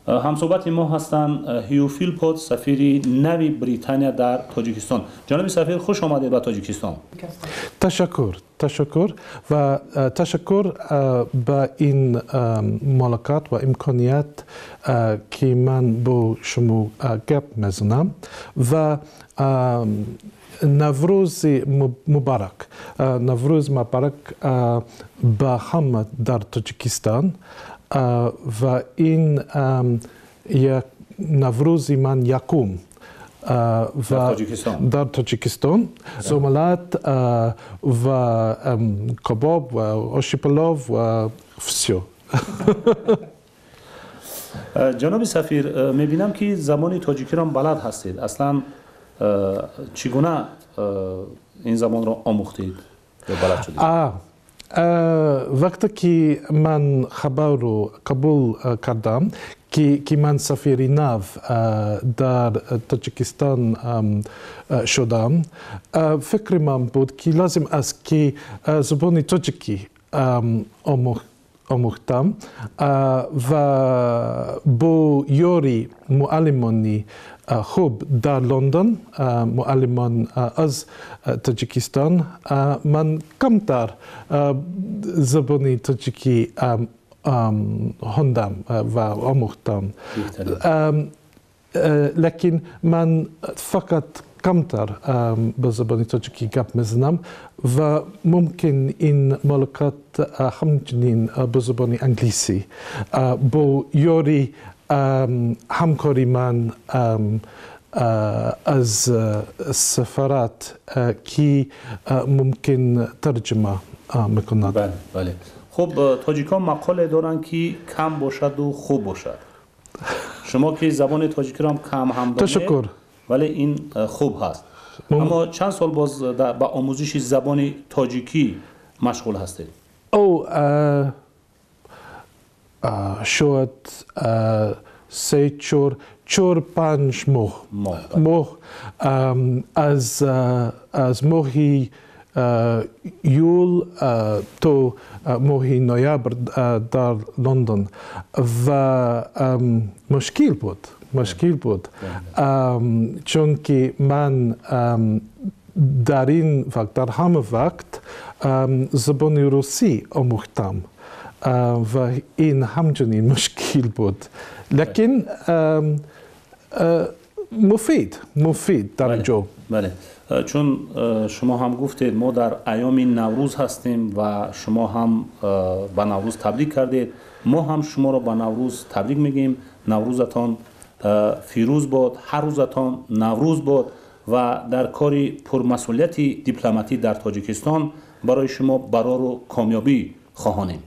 Ҳамсӯҳбати мо ҳастанд Ҳю Филпот, сафири нави Британия дар Тоҷикистон. Ҷаноби сафир, хуш омадед ба Тоҷикистон. Ташаккур, ташаккур ва ташаккур ба ин мулоқот ва имконият, ки ман бо шумо гап мезанам, ва Наврӯзи муборак, Наврӯз муборак ба ҳама дар Тоҷикистон. Ва ин як Наврӯзи ман якум дар Тоҷикистон. Сумалак ва кабоб ва оши палов ва всё. Ҷаноби сафир, мебинам, ки забони тоҷикиро балад ҳастед. Аслан чӣ гуна ин забонро омӯхтед ё балад шудед? Вақте ки ман хабарро қабул кардам, ки ман сафири нав дар Тоҷикистон шудам, фикри ман буд, ки лозим аст, ки забони тоҷикӣ омӯхтам, ва бо ёри муаллимони хуб дар Лондон, муаллимон аз Тоҷикистон, ман камтар забони тоҷикӣ хондам ва омӯхтам. Лекин ман фақат камтар ба забони тоҷикӣ гап мезанам ва мумкин ин мулоқот ҳамчунин ба забони англисӣ бо ёри ҳамкори ман аз сафорат, ки мумкин тарҷума мекунад. Бале, хуб, тоҷикон мақоле доранд, ки кам бошаду хуб бошад. Шумо ки забони тоҷикиро кам ҳам донед, Ташаккур. вале ин хуб ҳаст. Аммо чанд сол боз ба омӯзиши забони тоҷикӣ машғул ҳастед? О, шояд се, чор, 5 моҳ. Моҳ, аз моҳи июл то моҳи ноябр дар Лондон, ва мушкил буд, мушкил буд, чунки ман дар ин вақт, дар ҳама вақт забони русӣ омӯхтам ва ин ҳамчунин мушкил буд, лекин муфид, муфид дар ҷо. Бале, чун шумо ҳам гуфтед, мо дар айёми Наврӯз ҳастем ва шумо ҳам ба Наврӯз табрик кардед, мо ҳам шуморо ба Наврӯз табрик мегӯем. Наврӯзатон фирӯз бод, ҳар рӯзатон Наврӯз бод ва дар кори пурмасъулияти дипломатӣ дар Тоҷикистон барои шумо барору комёбӣ хоҳонем.